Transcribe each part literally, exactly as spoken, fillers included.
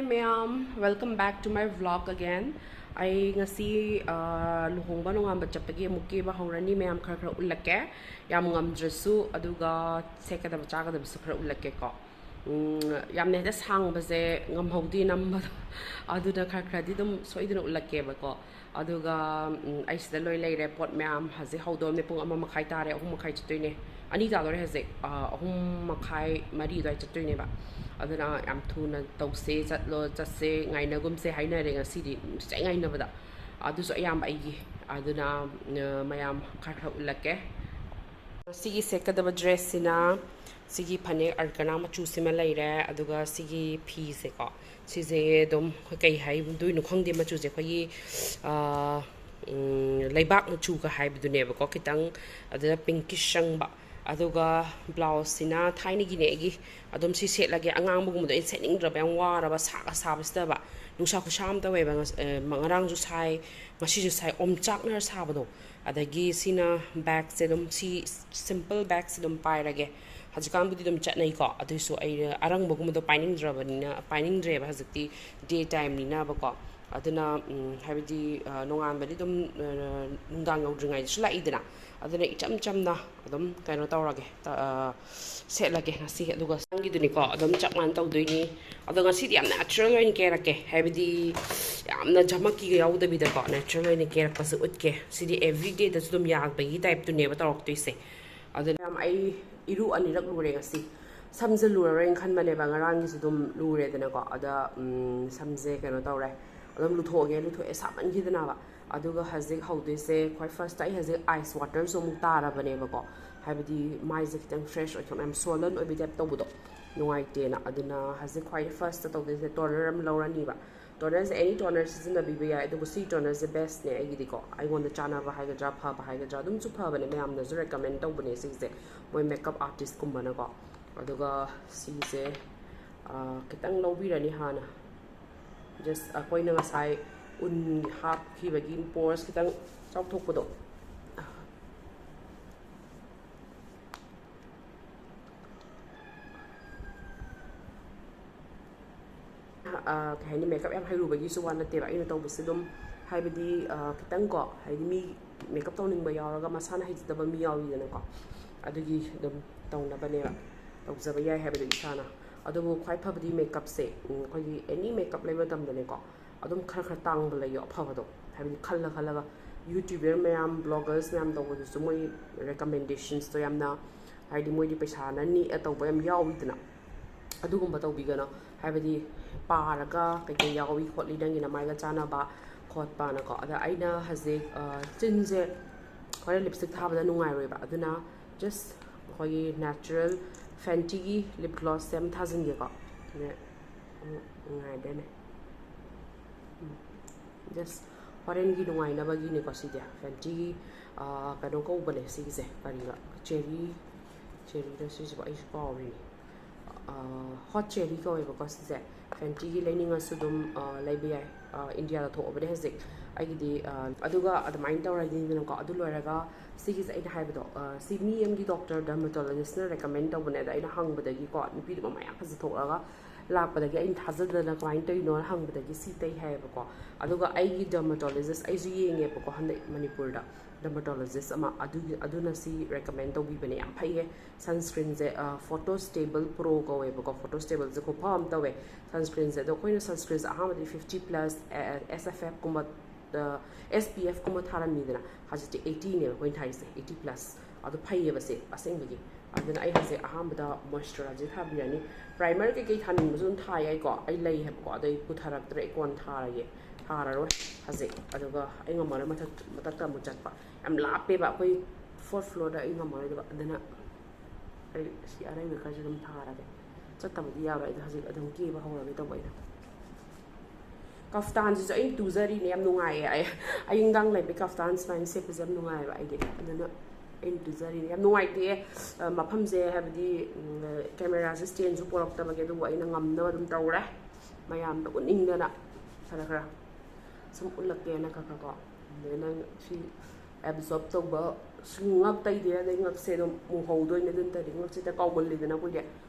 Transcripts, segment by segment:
ꯃꯌꯥꯝ, welcome back to my vlog again. ꯑꯩ ꯉꯁꯤ ꯑ, ꯂꯨꯍꯣꯡꯕ ꯅꯣꯡꯉꯥꯟꯕ ꯆꯠꯄꯒꯤ ꯑꯃꯨꯛ ꯀꯦꯕ ꯍꯧꯔꯅꯤ꯫ ꯃꯌꯥꯝ, ꯈꯔ ꯈꯔ ꯎꯠꯂꯛꯀꯦ, ꯌꯥꯝ ꯉꯝꯗ꯭ꯔꯁꯨ꯫ ꯑꯗꯨꯒ ꯁꯦꯠꯀꯗꯕ ꯆꯥꯒꯗꯕꯁꯨ ꯈꯔ ꯎꯠꯂꯛꯀꯦꯀꯣ꯫ ꯎꯝ, ꯌꯥꯝꯅ ꯍꯦꯛꯇ ꯁꯥꯡꯕꯁꯦ ꯉꯝꯍꯧꯗꯦ ꯅꯝꯕꯗꯣ꯫ ꯑꯗꯨꯅ ꯈꯔ ꯈꯔꯗꯤ ꯑꯗꯨꯝ ꯁꯣꯏꯗꯅ ꯎꯠꯂꯛꯀꯦꯕꯀꯣ꯫ ꯑꯗꯨꯒ ꯎꯝ, ꯑꯩ ꯁꯤꯗ ꯂꯣꯏ ꯂꯩꯔꯦ꯫ ꯄꯣꯠ ꯃꯌꯥꯝ ꯍꯧꯖꯤꯛ ꯍꯧꯗꯣꯔꯝꯅꯦ꯫ ꯄꯨꯡ ꯑꯃ ꯃꯈꯥꯏ ꯇꯥꯔꯦ, ꯑꯍꯨꯝ ꯃꯈꯥꯏ ꯆꯠꯇꯣꯏꯅꯦ꯫ ꯑꯅꯤ ꯇꯥꯗꯣꯔꯦ ꯍꯧꯖꯤꯛ꯫ ꯑ, ꯑꯍꯨꯝ ꯃꯈꯥꯏ, ꯃꯔꯤ ꯑꯗꯨꯋꯥꯏ ꯆꯠꯇꯣꯏꯅꯦꯕ꯫ ꯑꯗꯨꯅ ꯌꯥꯝ ꯊꯨꯅ ꯇꯧꯁꯦ, ꯆꯠꯂꯣ, ꯆꯠꯁꯦ, ꯉꯥꯏꯅꯒꯨꯝꯁꯦ ꯍꯥꯏꯅꯔꯦ ꯉꯁꯤꯗꯤ꯫ ꯉꯁꯥꯏ ꯉꯥꯏꯅꯕꯗ꯫ ꯑꯗꯨꯁꯨ ꯑꯌꯥꯝꯕ ꯑꯩꯒꯤ꯫ ꯑꯗꯨꯅ ꯑ, ꯃꯌꯥꯝ ꯈꯔ ꯈꯔ ꯎꯠꯂꯛꯀꯦ꯫ ꯉꯁꯤꯒꯤ ꯁꯦꯠꯀꯗꯕ ꯗ꯭ꯔꯦꯁꯁꯤꯅ ꯁꯤꯒꯤ ꯐꯅꯦꯛ ꯑꯔꯀꯅꯥ ꯃꯆꯨꯁꯤꯃ ꯂꯩꯔꯦ꯫ ꯑꯗꯨꯒ ꯁꯤꯒꯤ ꯐꯤꯁꯦꯀꯣ, ꯁꯤꯁꯦ ꯑꯗꯨꯝ ꯑꯩꯈꯣꯏ ꯀꯩ ꯍꯥꯏꯗꯣꯏꯅꯣ ꯈꯪꯗꯦ, ꯃꯆꯨꯁꯦ ꯑꯩꯈꯣꯏꯒꯤ ꯑ, ꯎꯝ, ꯂꯩꯕꯥꯛ ꯃꯆꯨꯒ ꯍꯥꯏꯕꯗꯨꯅꯦꯕꯀꯣ, ꯈꯤꯇꯪ꯫ ꯑꯗꯨꯗ ꯄꯤꯡꯀꯤꯁ ꯆꯪꯕ꯫ ꯑꯗꯨꯒ ꯕ꯭ꯂꯥꯎꯁꯁꯤꯅ ꯊꯥꯏꯅꯒꯤꯅꯦ ꯑꯩꯒꯤ꯫ ꯑꯗꯨꯝ ꯁꯤ ꯁꯦꯠꯂꯒꯦ꯫ ꯑꯉꯥꯡꯕꯒꯨꯝꯕꯗꯣ ꯑꯩꯅ ꯁꯦꯠꯅꯤꯡꯗ꯭ꯔꯕ, ꯌꯥꯝ ꯋꯥꯔꯕ ꯁꯥꯒ ꯁꯥꯕꯁꯤꯗꯕ꯫ ꯅꯨꯡꯁꯥ ꯈꯨꯁꯥ ꯑꯃ ꯇꯧꯋꯦꯕ꯫ ꯉꯁ-, ꯑ, ꯉꯔꯥꯡꯁꯨ ꯁꯥꯏ, ꯉꯁꯤꯁꯨ ꯁꯥꯏ, ꯑꯣꯝꯆꯥꯛꯅꯔ ꯁꯥꯕꯗꯣ꯫ ꯑꯗꯒꯤ ꯁꯤꯅ ꯕꯦꯒꯁꯦ ꯑꯗꯨꯝ ꯁꯤ simple ꯕꯦꯒꯁꯦ ꯑꯗꯨꯝ ꯄꯥꯏꯔꯒꯦ꯫ ꯍꯧꯖꯤꯛꯀꯥꯟꯕꯨꯗꯤ ꯑꯗꯨꯝ ꯆꯠꯅꯩꯀꯣ, ꯑꯗꯨꯏꯁꯨ ꯑꯩ ꯑꯔꯪꯕꯒꯨꯝꯕꯗꯣ ꯄꯥꯏꯅꯤꯡꯗ꯭ꯔꯕꯅꯤꯅ, ꯄꯥꯏꯅꯤꯡꯗ꯭ꯔꯦꯕ ꯍꯧꯖꯤꯛꯇꯤ꯫ ꯗꯦ ꯇꯥꯏꯝꯅꯤꯅꯕꯀꯣ꯫ ꯑꯗꯨꯅ ꯎꯝ, ꯍꯥꯏꯕꯗꯤ ꯑ, ꯅꯣꯡꯉꯥꯟꯕꯗꯤ ꯑꯗꯨꯝ ꯑ, ꯅꯨꯡꯗꯥꯡ ꯌꯧꯗ꯭ꯔꯤꯉꯩꯗꯁꯨ ꯂꯥꯛꯏꯗꯅ꯫ ꯑꯗꯨꯅ ꯏꯆꯝ ꯆꯝꯅ ꯑꯗꯨꯝ ꯀꯩꯅꯣ ꯇꯧꯔꯒꯦ, ꯇ-, ꯑ, ꯁꯦꯠꯂꯒꯦ ꯉꯁꯤ꯫ ꯑꯗꯨꯒ ꯅꯪꯒꯤꯗꯨꯅꯤꯀꯣ, ꯑꯗꯨꯝ ꯆꯞ ꯃꯥꯟꯅ ꯇꯧꯗꯣꯏꯅꯤ꯫ ꯑꯗꯣ ꯉꯁꯤꯗꯤ ꯌꯥꯝ natural ꯑꯣꯏꯅ ꯀꯦꯔꯛꯀꯦ, ꯍꯥꯏꯕꯗꯤ ꯌꯥꯝꯅ ꯖꯃꯛꯀꯤꯒ ꯌꯥꯎꯗꯕꯤꯗꯀꯣ, natural ꯑꯣꯏꯅ ꯀꯦꯔꯛꯄꯁꯦ ꯎꯠꯀꯦ꯫ ꯁꯤꯗꯤ ꯑꯦꯕ꯭ꯔꯤ ꯗꯦꯗꯁꯨ ꯑꯗꯨꯝ ꯌꯥꯕꯒꯤ ꯇꯥꯏꯞꯇꯨꯅꯦꯕ ꯇꯧꯔꯛꯇꯣꯏꯁꯦ꯫ ꯑꯗꯨꯅ ꯌꯥꯝ ꯑꯩ ꯏꯔꯨ ꯑꯅꯤꯔꯛ ꯂꯨꯔꯦ ꯉꯁꯤ꯫ ꯁꯝꯁꯦ ꯂꯨꯔꯔꯣꯏꯅ ꯈꯟꯕꯅꯦꯕ, ꯉꯔꯥꯡꯒꯤꯁꯨ ꯑꯗꯨꯝ ꯂꯨꯔꯦꯗꯅꯀꯣ꯫ ꯑꯗ ꯎꯝ, ꯁꯝꯁꯦ ꯀꯩꯅꯣ ꯇꯧꯔꯦ, ꯑꯗꯨꯝ ꯂꯨꯊꯣꯛꯑꯒꯦ, ꯂꯨꯊꯣꯛꯑꯦ ꯁꯥꯃꯟꯈꯤꯗꯅꯕ꯫ ꯑꯗꯨꯒ ꯍꯧꯖꯤꯛ ꯍꯧꯗꯣꯏꯁꯦ, ꯈ꯭ꯋꯥꯏ ꯐꯥꯔꯁꯇ ꯑꯩ ꯍꯧꯖꯤꯛ ꯑꯥꯏꯁ ꯋꯥꯇꯔꯁꯨ ꯑꯃꯨꯛ ꯇꯥꯔꯕꯅꯦꯕꯀꯣ, ꯍꯥꯏꯕꯗꯤ ꯃꯥꯏꯁꯦ ꯈꯤꯇꯪ ꯐ꯭ꯔꯦꯁ ꯑꯣꯏꯊꯣꯛꯅ, ꯌꯥꯝ ꯁꯣꯂꯟ ꯑꯣꯏꯕ ꯇꯥꯏꯞ ꯇꯧꯕꯗꯣ ꯅꯨꯡꯉꯥꯏꯇꯦꯅ꯫ ꯑꯗꯨꯅ ꯍꯧꯖꯤꯛ ꯈ꯭ꯋꯥꯏ ꯐꯥꯔꯁꯇ ꯇꯧꯗꯣꯏꯁꯦ ꯇꯣꯅꯔ ꯑꯃ ꯂꯧꯔꯅꯤꯕ꯫ ꯇꯣꯅꯔꯁꯦ ꯑꯦꯅꯤ ꯇꯣꯅꯔ ꯁꯤꯖꯤꯟꯅꯕꯤꯕ ꯌꯥꯏ, ꯑꯗꯨꯕꯨ ꯁꯤ ꯇꯣꯅꯔꯁꯦ ꯕꯦꯁꯅꯦ ꯑꯩꯒꯤꯗꯤꯀꯣ꯫ ꯑꯩꯉꯣꯟꯗ ꯆꯥꯟꯅꯕ ꯍꯥꯏꯒꯗ꯭ꯔꯥ, ꯐꯕ ꯍꯥꯏꯒꯗ꯭ꯔꯥ, ꯑꯗꯨꯝꯁꯨ ꯐꯕꯅꯦ, ꯃꯌꯥꯝꯅꯁꯨ ꯔꯦꯀꯃꯦꯟ ꯇꯧꯕꯅꯦ ꯁꯤꯁꯦ, ꯃꯣꯏ ꯃꯦꯀꯞ ꯑꯥꯔꯇꯤꯁꯀꯨꯝꯕꯅꯀꯣ꯫ ꯑꯗꯨꯒ ꯁꯤꯁꯦ ꯑ, ꯈꯤꯇꯪ ꯂꯧꯕꯤꯔꯅꯤ ꯍꯥꯟꯅ꯫ ꯖꯁ ꯑꯩꯈꯣꯏꯅ ꯉꯁꯥꯏ ꯎꯟ ꯍꯥꯞꯈꯤꯕꯒꯤ ꯄꯣꯔꯁ ꯈꯤꯇꯪ ꯆꯥꯎꯊꯣꯛꯄꯗꯣ꯫ ꯀꯩ ꯍꯥꯏꯅꯤ, ꯃꯦꯀꯞ ꯌꯥꯝ ꯍꯩꯔꯨꯕꯒꯤꯁꯨ ꯋꯥ ꯅꯠꯇꯦꯕ꯫ ꯑꯩꯅ ꯇꯧꯕꯁꯦ ꯑꯗꯨꯝ, ꯍꯥꯏꯕꯗꯤ ꯈꯤꯇꯪꯀꯣ, ꯍꯥꯏꯗꯤ ꯃꯤ ꯃꯦꯀꯞ ꯇꯧꯅꯤꯡꯕ ꯌꯥꯎꯔꯒ ꯃꯁꯥꯅ ꯍꯩꯖꯗꯕ ꯃꯤ ꯌꯥꯎꯋꯤꯗꯅꯀꯣ, ꯑꯗꯨꯒꯤ ꯑꯗꯨꯝ ꯇꯧꯅꯕꯅꯦꯕ, ꯇꯧꯖꯕ ꯌꯥꯏ ꯍꯥꯏꯕꯗꯣ ꯏꯁꯥꯅ꯫ ꯑꯗꯨꯕꯨ ꯈ꯭ꯋꯥꯏ ꯐꯕꯗꯤ ꯃꯦꯀꯞꯁꯦ, ꯑꯩꯈꯣꯏꯒꯤ ꯑꯦꯅꯤ ꯃꯦꯀꯞ ꯂꯩꯕ ꯃꯇꯝꯗꯅꯦꯀꯣ, ꯑꯗꯨꯝ ꯈꯔ ꯈꯔ ꯇꯥꯡꯕ ꯂꯩꯌꯣ, ꯑꯐꯕꯗꯣ꯫ ꯍꯥꯏꯕꯗꯤ ꯈꯜꯂ ꯈꯜꯂꯒ YouTuber ꯃꯌꯥꯝ, bloggers ꯃꯌꯥꯝ ꯇꯧꯕꯗꯨꯁꯨ ꯃꯣꯏ recommendations ꯇꯣ ꯌꯥꯝꯅ, ꯍꯥꯏꯗꯤ ꯃꯣꯏꯗꯤ ꯄꯩꯁꯥꯅ ꯅꯦꯛꯑ ꯇꯧꯕ ꯌꯥꯝ ꯌꯥꯎꯋꯤꯗꯅ꯫ ꯑꯗꯨꯒꯨꯝꯕ ꯇꯧꯕꯤꯒꯅꯣ꯫ ꯍꯥꯏꯕꯗꯤ ꯄꯥꯔꯒ ꯀꯩꯀꯩ ꯌꯥꯎꯏ ꯈꯣꯠꯂꯤ, ꯅꯪꯒꯤ ꯅꯃꯥꯏꯒ ꯆꯥꯟꯅꯕ ꯈꯣꯠꯄꯅꯀꯣ꯫ ꯑꯗ ꯑꯩꯅ ꯍꯧꯖꯤꯛ ꯆꯤꯟꯁꯦ ꯍꯣꯔꯦꯟ ꯂꯤꯞꯁꯇꯤꯛ ꯊꯥꯕꯗ ꯅꯨꯡꯉꯥꯏꯔꯣꯏꯕ, ꯑꯗꯨꯅ just ꯑꯩꯈꯣꯏꯒꯤ natural Fenty ꯒꯤ lip gloss ꯁꯦ ꯑꯃ ꯊꯥꯖꯤꯟꯒꯦꯀꯣ꯫ ꯑꯗꯨꯅ ꯑꯃꯨꯛ ꯅꯨꯡꯉꯥꯏꯗꯣꯏꯅꯦ꯫ Just ꯍꯣꯔꯦꯟꯒꯤ ꯅꯨꯡꯉꯥꯏꯅꯕꯒꯤꯅꯦꯀꯣ ꯁꯤꯗꯤ꯫ Fenty ꯒꯤ ꯀꯩꯅꯣ ꯀꯧꯕꯅꯦ ꯁꯤꯒꯤꯁꯦ, ꯀꯔꯤꯕ, cherry, cherry ꯔ ꯁꯤꯁꯤꯕꯨ ꯑꯩꯁꯨ ꯀꯥꯎꯔꯤꯅꯦ꯫ Hot Cherry ꯀꯧꯋꯦꯕꯀꯣ ꯁꯤꯁꯦ꯫ Fenty ꯒꯤ ꯂꯩꯅꯤꯡꯉꯁꯨ ꯑꯗꯨꯝ ꯂꯩꯕ ꯌꯥꯏ꯫ India ꯗ ꯊꯣꯛꯑꯕꯅꯦ ꯍꯧꯖꯤꯛ꯫ ꯑꯩꯒꯤꯗꯤ ꯑꯗꯨꯒ ꯑꯗꯨꯃꯥꯏꯅ ꯇꯧꯔꯅꯤꯗꯅꯀꯣ꯫ ꯑꯗꯨ ꯂꯣꯏꯔꯒ ꯁꯤꯒꯤꯁꯦ ꯑꯩꯅ ꯍꯥꯏꯕꯗꯣ, ꯁꯤ ꯃꯤ ꯑꯃꯒꯤ doctor, dermatologist ꯅ recommend ꯇꯧꯕꯅꯦ꯫ ꯑꯗ ꯑꯩꯅ ꯍꯪꯕꯗꯒꯤꯀꯣ, ꯅꯨꯄꯤꯗꯨ ꯃꯃꯥꯏ ꯌꯥꯝ ꯐꯖꯊꯣꯛꯂꯒ ꯂꯥꯛꯄꯗꯒꯤ ꯑꯩꯅ ꯊꯥꯖꯗꯅ ꯀꯃꯥꯏꯅ ꯇꯧꯔꯤꯅꯣꯅ ꯍꯪꯕꯗꯒꯤ ꯁꯤ ꯇꯩ ꯍꯥꯏꯌꯦꯕꯀꯣ꯫ ꯑꯗꯨꯒ ꯑꯩꯒꯤ dermatologist, ꯑꯩꯁꯨ ꯌꯦꯡꯉꯦꯕꯀꯣ ꯍꯟꯗꯛ ꯃꯅꯤꯄꯨꯔꯗ dermatologist ꯑꯃ, ꯑꯗꯨꯒꯤ, ꯑꯗꯨꯅ ꯁꯤ recommend ꯇꯧꯕꯤꯕꯅꯦ꯫ ꯌꯥꯝ ꯐꯩꯌꯦ sunscreen ꯁꯦ꯫ Photostable Pro ꯀꯧꯋꯦꯕꯀꯣ꯫ Photostable ꯁꯦ ꯈꯨꯐ ꯑꯃ ꯇꯧꯋꯦ sunscreen ꯁꯦ꯫ ꯑꯗꯣ ꯑꯩꯈꯣꯏꯅ sunscreen ꯁꯦ ꯑꯍꯥꯟꯕꯗꯤ fifty plus, SFF ꯀꯨꯝꯕ, SPF ꯀꯨꯝꯕ ꯊꯥꯔꯝꯃꯤꯗꯅ, ꯍꯧꯖꯤꯛꯇꯤ eighty ꯅꯦꯕ ꯑꯩꯈꯣꯏꯅ ꯊꯥꯔꯤꯁꯦ, eighty plus꯫ ꯑꯗꯨ ꯐꯩꯌꯦꯕ ꯁꯦ ꯑꯁꯦꯡꯕꯒꯤ꯫ ꯑꯗꯨꯅ ꯑꯩ ꯍꯧꯖꯤꯛ ꯑꯍꯥꯟꯕꯗ moisturizer ꯊꯥꯕꯤꯔꯅꯤ꯫ Primer ꯀꯩꯀꯩ ꯊꯥꯅꯤꯡꯕꯁꯨ ꯑꯗꯨꯝ ꯊꯥ ꯌꯥꯏꯀꯣ꯫ ꯑꯩ ꯂꯩ ꯍꯥꯏꯕꯀꯣ, ꯑꯗꯣ ꯑꯩ ꯄꯨꯊꯔꯛꯇ꯭ꯔꯦ, ꯑꯩ ꯀꯣꯟ ꯊꯥꯔꯒꯦ, ꯊꯥꯔꯔꯣꯏ ꯍꯧꯖꯤꯛ꯫ ꯑꯗꯨꯒ ꯑꯩ ꯉꯝꯃꯔꯣꯏ, ꯃꯊꯛ, ꯃꯊꯛꯇ ꯑꯃꯨꯛ ꯆꯠꯄ ꯌꯥꯝ ꯂꯥꯞꯄꯦꯕ, ꯑꯩꯈꯣꯏ fourth floor ꯗ ꯑꯩ ꯉꯝꯃꯔꯣꯏꯗꯕ꯫ ꯑꯗꯨꯅ ꯑꯩ ꯁꯤ ꯑꯔꯩꯕ ꯈꯔꯁꯦ ꯑꯗꯨꯝ ꯊꯥꯔꯒꯦ꯫ ꯆꯠꯇꯕꯗꯤ ꯌꯥꯔꯣꯏ꯫ ꯑꯩꯗꯣ ꯍꯧꯖꯤꯛ ꯑꯗꯨꯝ ꯀꯦꯕ ꯍꯧꯔꯒꯦ ꯇꯧꯕ ꯑꯩꯗꯣ꯫ Kaftan ꯁꯤꯁꯨ ꯑꯩꯅ ꯇꯨꯖꯔꯤꯅꯦ, ꯌꯥꯝ ꯅꯨꯡꯉꯥꯏꯌꯦ꯫ ꯑꯩ ꯑꯌꯨꯛ ꯅꯨꯡꯗꯥꯡ ꯂꯩꯕꯩ kaftan ꯁꯨꯃꯥꯏꯅ ꯁꯦꯠꯄꯁꯦ ꯌꯥꯝ ꯅꯨꯡꯉꯥꯏꯌꯦꯕ ꯑꯩꯗꯤ꯫ ꯑꯗꯨꯅ ꯑꯩꯅ ꯇꯨꯖꯔꯤꯅꯦ꯫ ꯌꯥꯝ ꯅꯨꯡꯉꯥꯏꯇꯦ, ꯑ, ꯃꯐꯝꯁꯦ, ꯍꯥꯏꯕꯗꯤ, ꯎꯝ, camera ꯁꯦ stand ꯁꯨ ꯄꯣꯔꯛꯇꯕꯒꯤ, ꯑꯗꯨꯕꯨ ꯑꯩꯅ ꯉꯝꯅꯕ ꯑꯗꯨꯝ ꯇꯧꯔꯦ꯫ ꯃꯌꯥꯝꯗ ꯎꯠꯅꯤꯡꯗꯅ ꯈꯔ ꯈꯔ ꯁꯨꯝ ꯎꯠꯂꯛꯀꯦꯅ ꯈꯔ ꯈꯔ ꯀꯣ꯫ ꯑꯗꯩ ꯅꯪ ꯁꯤ absorb ꯇꯧꯕ ꯁꯨꯝ ꯉꯛ ꯇꯩꯗꯦ, ꯑꯗꯩ ꯉꯛꯁꯦ ꯑꯗꯨꯝ ꯃꯨꯍꯧꯗꯣꯏꯅꯦ꯫ ꯑꯗꯨ ꯅꯠꯇ꯭ꯔꯗꯤ ꯉꯛꯁꯤꯗ ꯀꯥꯎꯒꯜꯂꯤꯗꯅ ꯑꯩꯈꯣꯏꯗꯤ꯫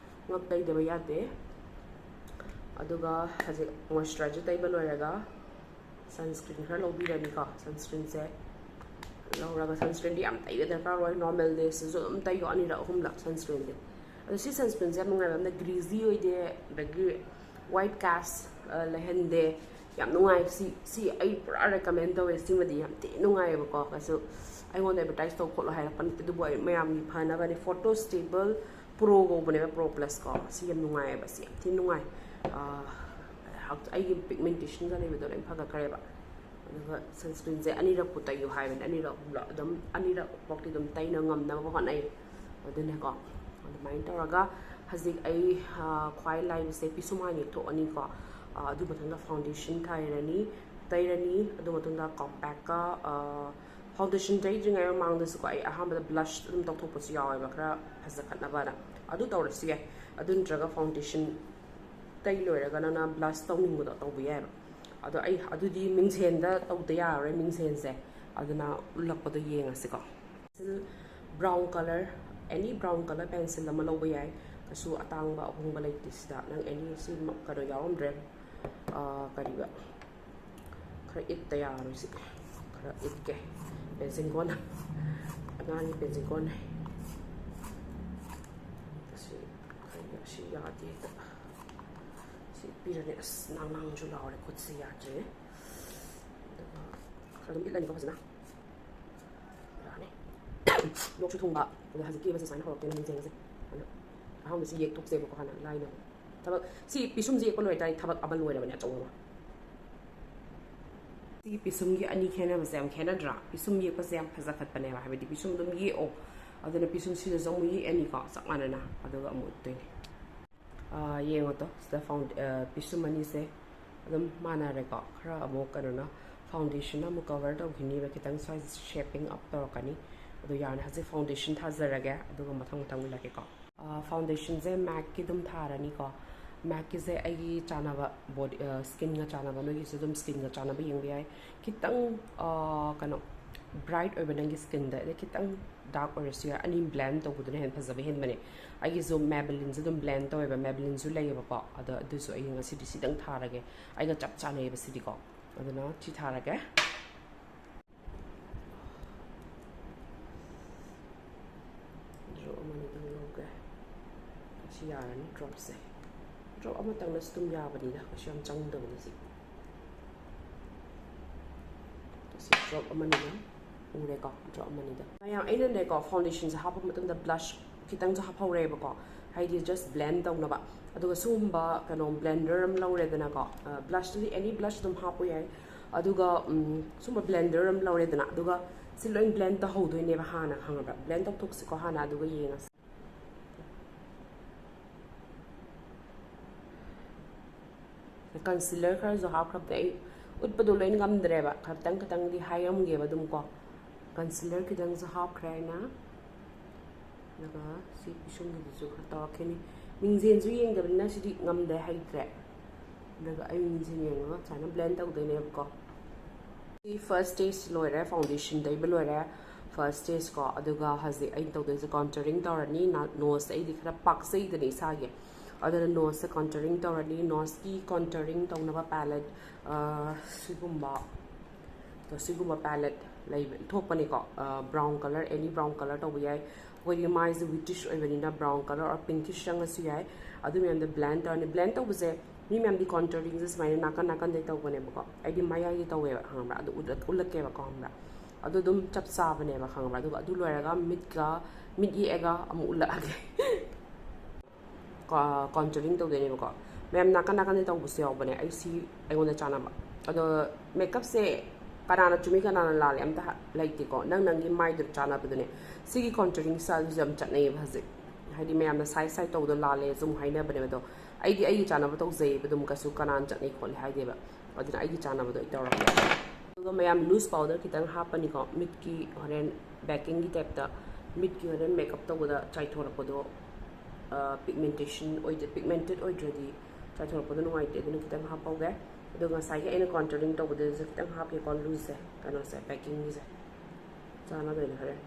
ꯉꯛ ꯇꯩꯗꯕ ꯌꯥꯗꯦ꯫ ꯑꯗꯨꯒ ꯍꯧꯖꯤꯛ ꯃꯣꯏꯆꯔꯥꯏꯖꯔ ꯇꯩꯕ ꯂꯣꯏꯔꯒ ꯁꯟꯁꯀ꯭ꯔꯤꯟ ꯈꯔ ꯂꯧꯕꯤꯔꯅꯤꯀꯣ꯫ ꯁꯟꯁꯀ꯭ꯔꯤꯟꯁꯦ ꯂꯧꯔꯒ, ꯁꯟꯁꯀ꯭ꯔꯤꯟꯗꯤ ꯌꯥꯝ ꯇꯩꯕ ꯗꯔꯀꯥꯔ ꯑꯣꯏ, ꯅꯣꯔꯃꯦꯜ ꯗꯦꯁꯇꯁꯨ ꯑꯗꯨꯝ ꯇꯩꯌꯣ, ꯑꯅꯤꯔꯛ ꯑꯍꯨꯝꯂꯛ ꯁꯟꯁꯀ꯭ꯔꯤꯟꯗꯤ꯫ ꯑꯗꯣ ꯁꯤ ꯁꯟꯁꯀ꯭ꯔꯤꯟꯁꯦ ꯌꯥꯝ ꯅꯨꯡꯉꯥꯏꯕ ꯑꯃꯅ ꯒ꯭ꯔꯤꯖꯤ ꯑꯣꯏꯗꯦ, ꯑꯗꯒꯤ ꯋꯥꯏꯠ ꯀꯥꯁ ꯂꯩꯍꯟꯗꯦ, ꯌꯥꯝ ꯅꯨꯡꯉꯥꯏ꯫ ꯁꯤ ꯁꯤ ꯑꯩ ꯄꯨꯔꯥ ꯔꯦꯀꯃꯦꯟ ꯇꯧꯋꯦ꯫ ꯁꯤꯃꯗꯤ ꯌꯥꯝ ꯊꯤ ꯅꯨꯡꯉꯥꯏꯌꯦꯕꯀꯣ꯫ ꯀꯩꯁꯨ ꯑꯩꯉꯣꯟꯗ ꯑꯦꯗꯚꯔꯇꯥꯏꯁ ꯇꯧ ꯈꯣꯠꯂꯣ ꯍꯥꯏꯔꯛꯄ ꯅꯠꯇꯦ, ꯑꯗꯨꯕꯨ ꯑꯩ ꯃꯌꯥꯝꯒꯤ ꯐꯅꯕꯅꯦ꯫ ꯐꯣꯇꯣ ꯁ꯭ꯇꯦꯕꯜ ꯄ꯭ꯔꯣ ꯀꯧꯕꯅꯦꯕ, ꯄ꯭ꯔꯣ ꯄ꯭ꯂꯁ ꯀꯣ꯫ ꯁꯤ ꯌꯥꯝ ꯅꯨꯡꯉꯥꯏꯌꯦꯕ, ꯁꯤ ꯌꯥꯝ ꯊꯤ ꯅꯨꯡꯉꯥꯏ꯫ ꯑꯥ, ꯑꯩꯒꯤ ꯄꯤꯒꯃꯦꯟꯇꯦꯁꯟꯒ ꯂꯩꯕꯗꯣ ꯂꯣꯏ ꯐꯒꯠꯈ꯭ꯔꯦꯕ꯫ ꯑꯗꯨꯒ ꯁꯟꯁꯀ꯭ꯔꯤꯟꯁꯦ ꯑꯅꯤꯔꯛꯄꯨ ꯇꯩꯌꯨ ꯍꯥꯏꯕꯅꯦ, ꯑꯅꯤꯔꯛ ꯑꯍꯨꯝꯂꯛ ꯑꯗꯨꯝ, ꯑꯅꯤꯔꯛ ꯐꯥꯎꯗꯤ ꯑꯗꯨꯝ ꯇꯩꯅ ꯉꯝꯅꯕ ꯍꯣꯠꯅꯩ꯫ ꯑꯗꯨꯅꯦꯀꯣ, ꯑꯗꯨꯃꯥꯏꯅ ꯇꯧꯔꯒ ꯍꯧꯖꯤꯛ ꯑꯩ, ꯑꯥ, ꯈ꯭ꯋꯥꯏ ꯂꯥꯏꯕꯁꯦ ꯄꯤꯁꯨꯝ ꯍꯥꯟꯅ ꯌꯦꯛꯊꯣꯛꯑꯅꯤꯀꯣ꯫ ꯑꯥ, ꯑꯗꯨ ꯃꯊꯪꯗ ꯐꯥꯎꯟꯗꯦꯁꯟ ꯊꯥꯔꯅꯤ, ꯇꯩꯔꯅꯤ꯫ ꯑꯗꯨ ꯃꯇꯨꯡꯗ ꯀꯣꯝꯄꯦꯛꯀ, ꯑꯥ, ꯐꯥꯎꯟꯗꯦꯁꯟ ꯇꯩꯗ꯭ꯔꯤꯉꯩ ꯃꯃꯥꯡꯗꯁꯨꯀꯣ, ꯑꯩ ꯑꯍꯥꯟꯕꯗ ꯕ꯭ꯂꯁ ꯑꯗꯨꯝ ꯇꯧꯊꯣꯛꯄꯁꯨ ꯌꯥꯎꯋꯦꯕ, ꯈꯔ ꯐꯖꯈꯠꯅꯕꯅ꯫ ꯑꯗꯨ ꯇꯧꯔꯁꯨ ꯌꯥꯏ꯫ ꯑꯗꯨ ꯅꯠꯇ꯭ꯔꯒ ꯐꯥꯎꯟꯗꯦꯁꯟ ꯇꯩ ꯂꯣꯏꯔꯒ ꯅꯪꯅ ꯕ꯭ꯂꯁ ꯇꯧꯅꯤꯡꯕꯗꯣ ꯇꯧꯕ ꯌꯥꯏꯕ꯫ ꯑꯗꯣ ꯑꯩ ꯑꯗꯨꯗꯤ ꯃꯤꯡꯁꯦꯟꯗ ꯇꯧꯗ ꯌꯥꯔꯔꯣꯏ, ꯃꯤꯡꯁꯦꯟꯁꯦ꯫ ꯑꯗꯨꯅ ꯎꯠꯂꯛꯄꯗꯣ ꯌꯦꯡꯉꯁꯤꯀꯣ꯫ ꯄꯦꯟꯁꯤꯜ ꯕ꯭ꯔꯥꯎꯟ ꯀꯂꯔ, ꯑꯦꯅꯤ ꯕ꯭ꯔꯥꯎꯟ ꯀꯂꯔ ꯄꯦꯟꯁꯤꯜ ꯑꯃ ꯂꯧꯕ ꯌꯥꯏ꯫ ꯀꯩꯁꯨ ꯑꯇꯥꯡꯕ ꯑꯍꯣꯡꯕ ꯂꯩꯇꯦ ꯁꯤꯗ꯫ ꯅꯪ ꯑꯦꯅꯤ ꯁꯤ ꯀꯩꯅꯣ ꯌꯥꯎꯔꯝꯗ꯭ꯔꯦ, ꯑꯥ, ꯀꯔꯤꯕ, ꯈꯔ ꯏꯠꯇ ꯌꯥꯔꯣꯏ ꯁꯤ꯫ ꯈꯔ ꯏꯠꯀꯦ꯫ ꯄꯦꯟꯁꯤꯜ ꯀꯣꯟꯅ꯫ ꯑꯉꯥꯡꯒꯤ ꯄꯦꯟꯁꯤꯜ ꯀꯣꯟꯅ꯫ ꯑꯁꯤ ꯀꯩꯅꯣ, ꯁꯤ ꯌꯥꯗꯦ ꯍꯦꯛꯇ꯫ ꯁꯤ ꯄꯤꯔꯅꯤ꯫ ꯑꯁ, ꯅꯥꯡ ꯅꯥꯡꯁꯨ ꯂꯥꯎꯔꯦ ꯈꯨꯠꯁꯤ, ꯌꯥꯗ꯭ꯔꯦ꯫ ꯑꯗꯨꯒ ꯈꯔ ꯑꯗꯨꯝ ꯏꯠꯂꯅꯤꯀꯣ ꯐꯖꯅ꯫ ꯌꯥꯔꯅꯤ꯫ ꯂꯣꯛꯁꯨ ꯊꯨꯡꯕ꯫ ꯑꯗꯣ ꯍꯧꯖꯤꯛꯀꯤ ꯑꯃꯁꯦ ꯁꯨꯃꯥꯏꯅ ꯍꯧꯔꯛꯇꯣꯏꯅꯦ ꯃꯤꯡꯁꯦꯟꯒꯁꯦ꯫ ꯑꯗꯣ ꯑꯍꯥꯟꯕꯁꯤ ꯌꯦꯛꯊꯣꯛꯁꯦꯕꯀꯣ ꯍꯥꯟꯅ ꯂꯥꯏꯅ꯫ ꯊꯕꯛ, ꯁꯤ ꯄꯤꯁꯨꯝꯁꯦ ꯌꯦꯛꯄ ꯂꯣꯏꯇꯥꯔꯗꯤ ꯊꯕꯛ ꯑꯃ ꯂꯣꯏꯔꯕꯅꯦ ꯑꯆꯧꯕ ꯑꯃ꯫ ꯁꯤ ꯄꯤꯁꯨꯝꯒꯤ ꯑꯅꯤ ꯈꯦꯠꯅꯕꯁꯦ ꯌꯥꯝ ꯈꯦꯠꯅꯗ꯭ꯔꯥ? ꯄꯤꯁꯨꯝ ꯌꯦꯛꯄꯁꯦ ꯌꯥꯝ ꯐꯖꯈꯠꯄꯅꯦꯕ, ꯍꯥꯏꯕꯗꯤ ꯄꯤꯁꯨꯝ ꯑꯗꯨꯝ ꯌꯦꯛꯑꯣ꯫ ꯑꯗꯨꯅ ꯄꯤꯁꯨꯝꯁꯤꯗꯁꯨ ꯑꯃꯨꯛ ꯌꯦꯛꯑꯅꯤꯀꯣ, ꯆꯞ ꯃꯥꯟꯅꯅ꯫ ꯑꯗꯨꯒ ꯑꯃꯨꯛ ꯎꯠꯇꯣꯏꯅꯦ꯫ ꯑꯥ, ꯌꯦꯡꯉꯣ ꯇꯣ, ꯁꯤꯗ ꯐꯥꯎꯟ-, ꯑꯥ, ꯄꯤꯁꯨꯝ ꯑꯅꯤꯁꯦ ꯑꯗꯨꯝ ꯃꯥꯟꯅꯔꯦꯀꯣ꯫ ꯈꯔ ꯑꯃꯨꯛ ꯀꯩꯅꯣꯅ, ꯐꯥꯎꯟꯗꯦꯁꯟꯅ ꯑꯃꯨꯛ ꯀꯚꯔ ꯇꯧꯈꯤꯅꯤꯕ, ꯈꯤꯇꯪ ꯁ꯭ꯋꯥꯏꯁꯦ ꯁꯦꯞꯄꯤꯡ ꯑꯞ ꯇꯧꯔꯛꯀꯅꯤ꯫ ꯑꯗꯣ ꯌꯥꯔꯅꯤ, ꯍꯧꯖꯤꯛ ꯐꯥꯎꯟꯗꯦꯁꯟ ꯊꯥꯖꯔꯒꯦ, ꯑꯗꯨꯒ ꯃꯊꯪ ꯃꯊꯪ ꯎꯠꯂꯛꯀꯦꯀꯣ꯫ ꯑꯥ, ꯐꯥꯎꯟꯗꯦꯁꯟꯁꯦ ꯃꯦꯛꯀꯤ ꯑꯗꯨꯝ ꯊꯥꯔꯅꯤꯀꯣ꯫ ꯃꯦꯛꯀꯤꯁꯦ ꯑꯩꯒꯤ ꯆꯥꯟꯅꯕ ꯕꯣꯗꯤ, ꯑꯥ, ꯁ꯭ꯀꯤꯟꯒ ꯆꯥꯟꯅꯕ, ꯅꯣꯏꯒꯤꯁꯨ ꯑꯗꯨꯝ ꯁ꯭ꯀꯤꯟꯒ ꯆꯥꯟꯅꯕ ꯌꯦꯡꯕ ꯌꯥꯏ꯫ ꯈꯤꯇꯪ, ꯑꯥ, ꯀꯩꯅꯣ, ꯕ꯭ꯔꯥꯏꯠ ꯑꯣꯏꯕ ꯅꯪꯒꯤ ꯁ꯭ꯀꯤꯟꯗ, ꯑꯗꯩ ꯈꯤꯇꯪ ꯗꯥꯔꯛ ꯑꯣꯏꯔꯁꯨ ꯌꯥꯏ, ꯑꯅꯤ ꯕ꯭ꯂꯦꯟ ꯇꯧꯕꯗꯨꯅ ꯍꯦꯟꯅ ꯐꯖꯕ ꯍꯦꯟꯕꯅꯦ꯫ ꯑꯩꯒꯤꯁꯨ ꯃꯦꯕꯤꯂꯤꯟꯁꯦ ꯑꯗꯨꯝ ꯕ꯭ꯂꯦꯟ ꯇꯧꯋꯦꯕ, ꯃꯦꯕꯤꯂꯤꯟꯁꯨ ꯂꯩꯌꯦꯕꯀꯣ꯫ ꯑꯗꯣ ꯑꯗꯨꯁꯨ ꯑꯩ ꯉꯁꯤꯗꯤ ꯁꯤꯗꯪ ꯊꯥꯔꯒꯦ, ꯑꯩꯒ ꯆꯞ ꯆꯥꯟꯅꯩꯌꯦꯕ ꯁꯤꯗꯤꯀꯣ꯫ ꯑꯗꯨꯅ ꯁꯤ ꯊꯥꯔꯒꯦ꯫ ꯗ꯭ꯔꯣꯞ ꯑꯃꯅꯤꯗꯪ ꯂꯧꯒꯦ꯫ ꯁꯤ ꯌꯥꯔꯅꯤ ꯗ꯭ꯔꯣꯞꯁꯦ꯫ ꯗ꯭ꯔꯣꯞ ꯑꯃꯇꯪꯅꯁꯨ ꯑꯗꯨꯝ ꯌꯥꯕꯅꯤꯗ, ꯀꯩꯁꯨ ꯌꯥꯝ ꯆꯪꯗꯕꯅꯤ ꯁꯤ꯫ ꯁꯤ ꯗ꯭ꯔꯣꯞ ꯑꯃꯅꯤꯗꯪ ꯎꯔꯦꯀꯣ, ꯗ꯭ꯔꯣꯞ ꯑꯃꯅꯤꯗꯪ꯫ ꯃꯌꯥꯝ, ꯑꯩꯅꯅꯦꯀꯣ, ꯐꯥꯎꯟꯗꯦꯁꯟꯁꯦ ꯍꯥꯞꯄ ꯃꯇꯨꯡꯗ ꯕ꯭ꯂꯁ ꯈꯤꯇꯪꯁꯨ ꯍꯥꯞꯍꯧꯔꯦꯕꯀꯣ, ꯍꯥꯏꯗꯤ ꯖꯁ ꯕ꯭ꯂꯦꯟ ꯇꯧꯅꯕ꯫ ꯑꯗꯨꯒ ꯁꯤꯒꯨꯝꯕ ꯀꯩꯅꯣ ꯕ꯭ꯂꯦꯟꯗꯔ ꯑꯃ ꯂꯧꯔꯦꯗꯅꯀꯣ, ꯕ꯭ꯂꯁꯇꯨꯗꯤ ꯑꯦꯅꯤ ꯕ꯭ꯂꯁ ꯑꯗꯨꯝ ꯍꯥꯞꯄ ꯌꯥꯏ꯫ ꯑꯗꯨꯒ ꯎꯝ, ꯁꯨꯝꯕ ꯕ꯭ꯂꯦꯟꯗꯔ ꯑꯃ ꯂꯧꯔꯦꯗꯅ, ꯑꯗꯨꯒ ꯁꯤ ꯂꯣꯏ ꯕ꯭ꯂꯦꯟ ꯇꯧꯍꯧꯗꯣꯏꯅꯦꯕ ꯍꯥꯟꯅ, ꯈꯪꯉꯕ꯭ꯔꯥ? ꯕ꯭ꯂꯦꯟ ꯇꯧꯊꯣꯛꯁꯤꯀꯣ ꯍꯥꯟꯅ, ꯑꯗꯨꯒ ꯌꯦꯡꯉꯁꯤ꯫ ꯀꯟꯁꯤꯂꯔ ꯈꯔꯁꯨ ꯍꯥꯞꯈ꯭ꯔꯕꯅꯦ꯫ ꯑꯩ ꯎꯠꯄꯗꯣ ꯂꯣꯏ ꯉꯝꯗ꯭ꯔꯦꯕ, ꯈꯇꯪ ꯈꯇꯪꯗꯤ ꯍꯥꯏꯔꯝꯒꯦꯕ ꯑꯗꯨꯝ ꯀꯣ꯫ ꯀꯟꯁꯤꯂꯔ ꯈꯤꯇꯪꯁꯨ ꯍꯥꯞꯈ꯭ꯔꯦ ꯑꯩꯅ꯫ ꯑꯗꯨꯒ ꯁꯤ ꯄꯤꯁꯨꯝꯒꯤꯗꯨꯁꯨ ꯈꯔ ꯇꯧꯔꯛꯈꯤꯅꯤ꯫ ꯃꯤꯡꯖꯦꯜꯁꯨ ꯌꯦꯡꯗꯕꯅꯤꯅ ꯁꯤꯗꯤ ꯉꯝꯗ꯭ꯔꯦ, ꯍꯩꯇ꯭ꯔꯦ꯫ ꯑꯗꯨꯒ ꯑꯩ ꯃꯤꯡꯖꯦꯜ ꯌꯦꯡꯉꯒ ꯁꯨꯃꯥꯏꯅ ꯕ꯭ꯂꯦꯟ ꯇꯧꯗꯣꯏꯅꯦꯕꯀꯣ꯫ ꯁꯤ ꯐꯥꯔꯁ ꯁ꯭ꯇꯦꯖ ꯂꯣꯏꯔꯦ, ꯐꯥꯎꯟꯗꯦꯁꯟ ꯇꯩꯕ ꯂꯣꯏꯔꯦ꯫ ꯐꯥꯔꯁ ꯁ꯭ꯇꯦꯖ ꯀꯣ꯫ ꯑꯗꯨꯒ ꯍꯧꯖꯤꯛ ꯑꯩꯅ ꯇꯧꯗꯣꯏꯁꯦ ꯀꯣꯟꯇꯔꯤꯡ ꯇꯧꯔꯅꯤ꯫ ꯅꯣꯁ ꯑꯩꯗꯤ ꯈꯔ ꯄꯥꯛꯆꯩꯗꯅ ꯏꯁꯥꯒꯤ, ꯑꯗꯨꯅ ꯅꯣꯁꯁꯦ ꯀꯣꯟꯇꯔꯤꯡ ꯇꯧꯔꯅꯤ꯫ ꯅꯣꯁꯀꯤ ꯀꯣꯟꯇꯔꯤꯡ ꯇꯧꯅꯕ ꯄꯦꯂꯦꯠ ꯁꯤꯒꯨꯝꯕ, ꯑꯗꯣ ꯁꯤꯒꯨꯝꯕ ꯄꯦꯂꯦꯠ ꯂꯩꯕ, ꯊꯣꯛꯄꯅꯤꯀꯣ꯫ ꯕ꯭ꯔꯥꯎꯟ ꯀꯂꯔ, ꯑꯦꯅꯤ ꯕ꯭ꯔꯥꯎꯟ ꯀꯂꯔ ꯇꯧꯕ ꯌꯥꯏ꯫ ꯑꯩꯈꯣꯏꯒꯤ ꯃꯥꯏꯁꯦ ꯋꯤꯇꯤꯁ ꯑꯣꯏꯕꯅꯤꯅ ꯕ꯭ꯔꯥꯎꯟ ꯀꯂꯔ ꯑꯣꯔ ꯄꯤꯡꯀꯤꯁ ꯆꯪꯉꯁꯨ ꯌꯥꯏ꯫ ꯑꯗꯨ ꯃꯌꯥꯝꯗꯣ ꯕ꯭ꯂꯦꯟ ꯇꯧꯔꯅꯤ꯫ ꯕ꯭ꯂꯦꯟ ꯇꯧꯕꯁꯦ ꯃꯤ ꯃꯌꯥꯝꯗꯤ ꯀꯣꯟꯇꯔꯤꯡꯁꯦ ꯁꯨꯃꯥꯏꯅ ꯅꯥꯀꯟ ꯅꯥꯀꯟꯗꯩ ꯇꯧꯕꯅꯦꯕꯀꯣ, ꯑꯩꯗꯤ ꯃꯌꯥꯏꯗꯤ ꯇꯧꯋꯦꯕ, ꯈꯪꯕ꯭ꯔꯥ? ꯑꯗꯨ ꯎꯠꯂꯛ-, ꯎꯠꯂꯛꯀꯦꯕꯀꯣ, ꯈꯪꯕ꯭ꯔꯥ? ꯑꯗꯨ ꯑꯗꯨꯝ ꯆꯞ ꯆꯥꯕꯅꯦꯕ, ꯈꯪꯕ꯭ꯔꯥ? ꯑꯗꯨꯒ ꯑꯗꯨ ꯂꯣꯏꯔꯒ ꯃꯤꯠꯀ, ꯃꯤꯠ ꯌꯦꯛꯑꯒ ꯑꯃꯨꯛ ꯎꯠꯂꯛꯑꯒꯦ꯫ ꯀꯣꯟꯇꯔꯤꯡ ꯇꯧꯗꯣꯏꯅꯦꯕꯀꯣ꯫ ꯃꯌꯥꯝ ꯅꯥꯀꯟ ꯅꯥꯀꯟꯗ ꯇꯧꯕꯁꯨ ꯌꯥꯎꯕꯅꯦ, ꯑꯩ ꯁꯤ ꯑꯩꯉꯣꯟꯗ ꯆꯥꯟꯅꯕ꯫ ꯑꯗꯣ ꯃꯦꯀꯞꯁꯦ ꯀꯅꯥꯅ ꯆꯨꯝꯃꯤ ꯀꯅꯥꯅ ꯂꯥꯜꯂꯤ ꯑꯝꯇ ꯍ-, ꯂꯩꯇꯦꯀꯣ꯫ ꯅꯪ ꯅꯪꯒꯤ ꯃꯥꯏꯗꯨ ꯆꯥꯟꯅꯕꯗꯨꯅꯦ꯫ ꯁꯤꯒꯤ ꯀꯣꯟꯇꯔꯤꯡ ꯁ꯭ꯇꯥꯏꯜꯁꯤꯁꯨ ꯌꯥꯝ ꯆꯠꯅꯩꯌꯦꯕ ꯍꯧꯖꯤꯛ꯫ ꯍꯥꯏꯗꯤ ꯃꯌꯥꯝꯅ ꯁꯥꯏ ꯁꯥꯏ ꯇꯧꯕꯗꯣ ꯂꯥꯜꯂꯦ ꯁꯨꯝ ꯍꯥꯏꯅꯕꯅꯦꯕ꯫ ꯑꯗꯣ ꯑꯩꯗꯤ ꯑꯩꯒꯤ ꯆꯥꯟꯅꯕ ꯇꯧꯖꯩꯌꯦꯕ, ꯑꯗꯨꯝ ꯀꯩꯁꯨ ꯀꯅꯥꯅ ꯆꯠꯅꯩ ꯈꯣꯠꯂꯤ ꯍꯥꯏꯗꯦꯕ꯫ ꯑꯗꯨꯅ ꯑꯩꯒꯤ ꯆꯥꯟꯅꯕꯗꯣ ꯑꯩ ꯇꯧꯔꯒꯦ꯫ ꯑꯗꯨꯒ ꯃꯌꯥꯝ ꯂꯨꯁ ꯄꯥꯎꯗꯔ ꯈꯤꯇꯪ ꯍꯥꯞꯄꯅꯤꯀꯣ, ꯃꯤꯠꯀꯤ ꯍꯣꯔꯦꯟ ꯕꯦꯀꯤꯡꯒꯤ ꯇꯥꯏꯞꯇ, ꯃꯤꯠꯀꯤ ꯍꯣꯔꯦꯟ ꯃꯦꯀꯞ ꯇꯧꯕꯗ ꯆꯥꯏꯊꯣꯔꯛꯄꯗꯣ, ꯄꯤꯒꯃꯦꯟꯇꯦꯁꯟ ꯑꯣꯏꯗꯦ, ꯄꯤꯒꯃꯦꯟꯇꯦꯠ ꯑꯣꯏꯗ꯭ꯔꯗꯤ ꯆꯥꯏꯊꯣꯔꯛꯄꯗꯣ ꯅꯨꯡꯉꯥꯏꯇꯦ꯫ ꯑꯗꯨꯅ ꯈꯤꯇꯪ ꯍꯥꯞꯄꯧꯒꯦ꯫ ꯑꯗꯨꯒ ꯉꯁꯥꯏꯒꯤ ꯑꯩꯅ ꯀꯣꯟꯇꯔꯤꯡ ꯇꯧꯕꯗꯨꯗꯁꯨ ꯈꯤꯇꯪ ꯍꯥꯞꯀꯦꯀꯣ, ꯂꯨꯁꯁꯦ, ꯀꯩꯅꯣꯁꯦ, ꯕꯦꯀꯤꯡꯒꯤꯁꯦ꯫ ꯆꯥꯟꯅꯗꯣꯏꯅꯦ ꯍꯣꯔꯦꯟ꯫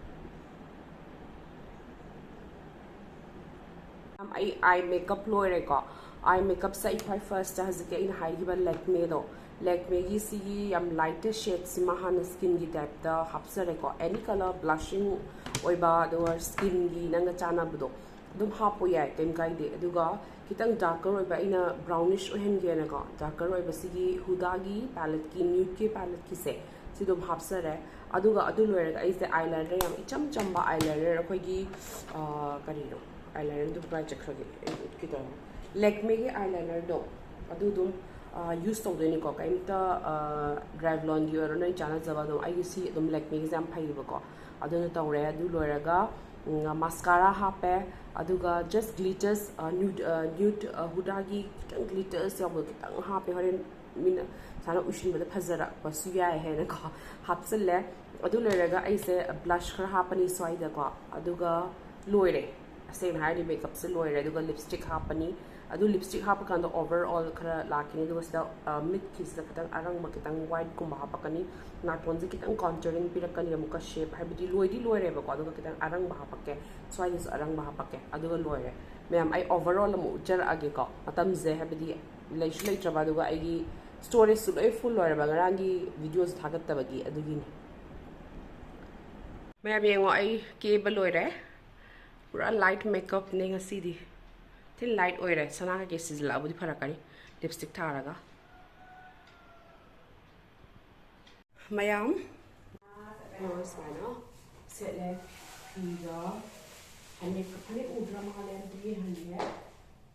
ꯑꯩ ꯑꯥꯏ ꯃꯦꯀꯞ ꯂꯣꯏꯔꯦꯀꯣ꯫ ꯑꯥꯏ ꯃꯦꯀꯞꯁꯦ ꯑꯩ ꯈ꯭ꯋꯥꯏ ꯐꯥꯔꯁꯇ ꯍꯧꯖꯤꯛꯀꯤ ꯑꯩꯅ ꯍꯥꯏꯈꯤꯕ ꯂꯦꯛꯃꯦꯗꯣ, ꯂꯦꯛꯃꯦꯒꯤ ꯁꯤꯒꯤ ꯌꯥꯝ ꯂꯥꯏꯇꯦꯁ ꯁꯦꯠꯁꯤꯃ ꯍꯥꯟꯅ ꯁ꯭ꯀꯤꯟꯒꯤ ꯇꯥꯏꯞꯇ ꯍꯥꯞꯆꯔꯦꯀꯣ꯫ ꯑꯦꯅꯤ ꯀꯂꯔ ꯕ꯭ꯂꯁꯤꯡ ꯑꯣꯏꯕ, ꯑꯗꯨꯒ ꯁ꯭ꯀꯤꯟꯒꯤ ꯅꯪꯒ ꯆꯥꯟꯅꯕꯗꯣ ꯑꯗꯨꯝ ꯍꯥꯞꯄꯣ ꯌꯥꯏ, ꯀꯩꯝ ꯀꯥꯏꯗꯦ꯫ ꯑꯗꯨꯒ ꯈꯤꯇꯪ ꯗꯥꯔꯀꯔ ꯑꯣꯏꯕ, ꯑꯩꯅ ꯕ꯭ꯔꯥꯎꯅꯤꯁ ꯑꯣꯏꯍꯟꯒꯦꯅꯀꯣ, ꯗꯥꯔꯀꯔ ꯑꯣꯏꯕ ꯁꯤꯒꯤ ꯍꯨꯗꯥꯒꯤ ꯄꯦꯂꯦꯠꯀꯤ, ꯅ꯭ꯌꯨꯠꯀꯤ ꯄꯦꯂꯦꯠꯀꯤꯁꯦ ꯁꯤ ꯑꯗꯨꯝ ꯍꯥꯞꯆꯔꯦ꯫ ꯑꯗꯨꯒ ꯑꯗꯨ ꯂꯣꯏꯔꯒ ꯑꯩꯁꯦ ꯑꯥꯏ ꯂꯥꯏꯅꯔ ꯌꯥꯝ ꯏꯆꯝ ꯆꯝꯕ ꯑꯥꯏ ꯂꯥꯏꯅꯔ, ꯑꯩꯈꯣꯏꯒꯤ ꯑꯥ, ꯀꯔꯤꯅꯣ, ꯑꯥꯏ ꯂꯥꯏꯅꯔꯗꯨ ꯀꯥꯏ ꯆꯠꯈ꯭ꯔꯒꯦ? ꯑꯩ ꯎꯠꯀꯦ ꯇꯧꯔꯒ, ꯂꯦꯛꯃꯦꯒꯤ ꯑꯥꯏ ꯂꯥꯏꯅꯔꯗꯣ ꯑꯗꯨ ꯑꯗꯨꯝ ꯌꯨꯁ ꯇꯧꯗꯣꯏꯅꯤꯀꯣ꯫ ꯀꯩꯝꯇ ꯔꯦꯚꯂꯣꯟꯒꯤ ꯑꯣꯏꯔꯣ, ꯅꯣꯏ ꯆꯥꯟꯅꯖꯕ ꯑꯗꯨꯝ꯫ ꯑꯩꯒꯤ ꯁꯤ ꯑꯗꯨꯝ ꯂꯦꯛꯃꯦꯒꯤꯁꯦ ꯌꯥꯝ ꯐꯩꯌꯦꯕꯀꯣ꯫ ꯑꯗꯨꯅ ꯇꯧꯔꯦ꯫ ꯑꯗꯨ ꯂꯣꯏꯔꯒ ꯃꯁꯀꯥꯔꯥ ꯍꯥꯞꯄꯦ, ꯑꯗꯨꯒ ꯖꯁ ꯒ꯭ꯂꯤꯇꯔꯁ, ꯅ꯭ꯌꯨꯠ, ꯅ꯭ꯌꯨꯠ ꯍꯨꯗꯥꯒꯤ ꯈꯤꯇꯪ ꯒ꯭ꯂꯤꯇꯔꯁ ꯌꯥꯎꯕꯗꯣ ꯈꯤꯇꯪ ꯍꯥꯞꯄꯦ꯫ ꯍꯣꯔꯦꯟ ꯃꯤꯅ ꯁꯨꯃꯥꯏꯅ ꯎꯏꯁꯤꯟꯕꯗ ꯐꯖꯔꯛꯄꯁꯨ ꯌꯥꯏ ꯍꯥꯏꯅꯀꯣ ꯍꯥꯞꯆꯤꯜꯂꯦ꯫ ꯑꯗꯨ ꯂꯣꯏꯔꯒ ꯑꯩꯁꯦ ꯕ꯭ꯂꯁ ꯈꯔ ꯍꯥꯞꯄꯅꯤ ꯁ꯭ꯋꯥꯏꯗꯀꯣ, ꯑꯗꯨꯒ ꯂꯣꯏꯔꯦ꯫ ꯇꯁꯦꯡꯅ ꯍꯥꯏꯔꯗꯤ ꯃꯦꯀꯞꯁꯦ ꯂꯣꯏꯔꯦ꯫ ꯑꯗꯨꯒ ꯂꯤꯞꯁꯇꯤꯛ ꯍꯥꯞꯄꯅꯤ꯫ ꯑꯗꯨ ꯂꯤꯞꯁꯇꯤꯛ ꯍꯥꯞꯄꯀꯥꯟꯗ ꯑꯣꯚꯔ ꯑꯣꯜ ꯈꯔ ꯂꯥꯛꯈꯤꯅꯤ꯫ ꯑꯗꯨꯒ ꯁꯤꯗ, ꯑ, ꯃꯤꯠꯀꯤꯁꯤꯗ ꯈꯤꯇꯪ ꯑꯔꯪꯕ, ꯈꯤꯇꯪ ꯋꯥꯏꯠꯀꯨꯝꯕ ꯍꯥꯞꯄꯛꯀꯅꯤ꯫ ꯅꯥꯇꯣꯟꯁꯦ ꯈꯤꯇꯪ ꯀꯣꯟꯇꯨꯔꯤꯡ ꯄꯤꯔꯛꯀꯅꯤ ꯑꯃꯨꯛꯀ ꯁꯦꯞ, ꯍꯥꯏꯕꯗꯤ ꯂꯣꯏꯗꯤ ꯂꯣꯏꯔꯦꯕꯀꯣ꯫ ꯑꯗꯨꯒ ꯈꯤꯇꯪ ꯑꯔꯪꯕ ꯍꯥꯞꯄꯛꯀꯦ, ꯁ꯭ꯋꯥꯏꯗꯁꯨ ꯑꯔꯪꯕ ꯍꯥꯞꯄꯛꯀꯦ꯫ ꯑꯗꯨꯒ ꯂꯣꯏꯔꯦ꯫ ꯃꯌꯥꯝ, ꯑꯩ ꯑꯣꯚꯔ ꯑꯣꯜ ꯑꯃꯨꯛ ꯎꯠꯆꯔꯛꯑꯒꯦꯀꯣ꯫ ꯃꯇꯝꯁꯦ ꯍꯥꯏꯕꯗꯤ ꯂꯩꯁꯨ ꯂꯩꯇ꯭ꯔꯕ, ꯑꯗꯨꯒ ꯑꯩꯒꯤ ꯁ꯭ꯇꯣꯔꯦꯖꯁꯨ ꯂꯣꯏ ꯐꯨꯜ ꯑꯣꯏꯔꯕ ꯉꯔꯥꯡꯒꯤ ꯚꯤꯗꯤꯑꯣꯁꯦ ꯊꯥꯒꯠꯇꯕꯒꯤ꯫ ꯑꯗꯨꯒꯤꯅꯤ꯫ ꯃꯌꯥꯝ ꯌꯦꯡꯉꯣ, ꯑꯩ ꯀꯦꯕ ꯂꯣꯏꯔꯦ꯫ ꯄꯨꯔꯥ ꯂꯥꯏꯠ ꯃꯦꯀꯞꯅꯦ ꯉꯁꯤꯗꯤ꯫ ꯊꯤꯟ ꯂꯥꯏꯠ ꯑꯣꯏꯔꯦ꯫ ꯁꯅꯥ ꯀꯩꯀꯩ ꯁꯤꯖꯤꯜꯂꯛꯑꯕꯨꯗꯤ ꯐꯔꯛꯀꯅꯤ, ꯂꯤꯞꯁꯇꯤꯛ ꯊꯥꯔꯒ꯫ ꯃꯌꯥꯝ, ꯑꯣ, ꯁꯨꯃꯥꯏꯅ ꯁꯦꯠꯂꯦ꯫ ꯐꯤꯒ ꯐꯅꯦꯛ, ꯐꯅꯦꯛ ꯎꯗ꯭ꯔ ꯃꯥꯜꯂꯦ, ꯑꯝꯇ ꯌꯦꯡꯍꯟꯒꯦ꯫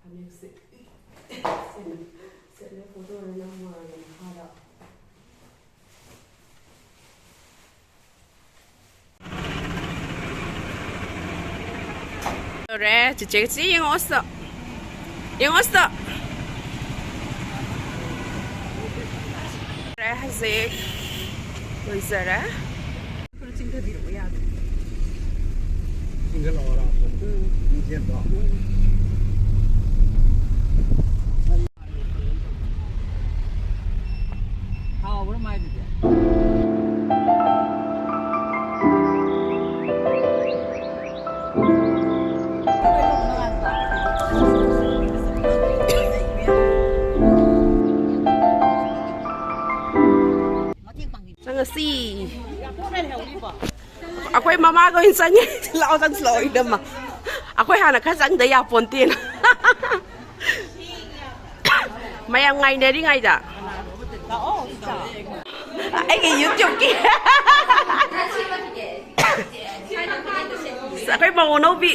ꯐꯅꯦꯛꯁꯦ ꯁꯦꯠꯂꯦ, ꯐꯣꯇꯣꯗ ꯅꯝꯃꯨꯔꯒꯦ ꯃꯈꯥꯗ꯫ ꯌꯧꯔꯦ, ꯆꯤꯆꯦ, ꯆꯤ ꯌꯦꯡꯉꯣ ꯑꯁꯤꯗ꯫ ꯌꯦꯡꯉꯣ ꯑꯁꯤꯗ꯫ ꯌꯧꯔꯦ ꯍꯧꯖꯤꯛ꯫ ꯂꯣꯏꯖꯔꯦ꯫ ꯈꯔ ꯆꯤꯡꯊꯕꯤꯔꯛꯑꯣ ꯌꯥꯗ꯭ꯔꯦ꯫ ꯆꯤꯡꯊꯔꯛꯑꯣꯔꯥ? ꯎꯝ꯫ ꯂꯝꯖꯦꯟꯗꯣ? ꯎꯝ꯫ ꯍꯥꯎꯕ꯭ꯔꯣ ꯃꯥꯏꯗꯨꯗꯤ? ꯃꯃꯥꯒ ꯑꯣꯏꯅ ꯆꯪꯉꯦ꯫ ꯂꯥꯛꯑꯣ, ꯆꯪꯁꯤ ꯂꯥꯛꯑꯣ, ꯏꯅꯝꯃ꯫ ꯑꯩꯈꯣꯏ ꯍꯥꯟꯅ ꯈꯔ ꯆꯪꯗ ꯌꯥꯄꯣꯟꯇꯦꯅ꯫ ꯃꯌꯥꯝ ꯉꯥꯏꯅꯔꯤꯉꯩꯗ꯫ ꯑꯩꯒꯤ YouTubeꯀꯤ꯫ ꯑꯩꯈꯣꯏ ꯃꯧ ꯑꯅꯧꯕꯤ꯫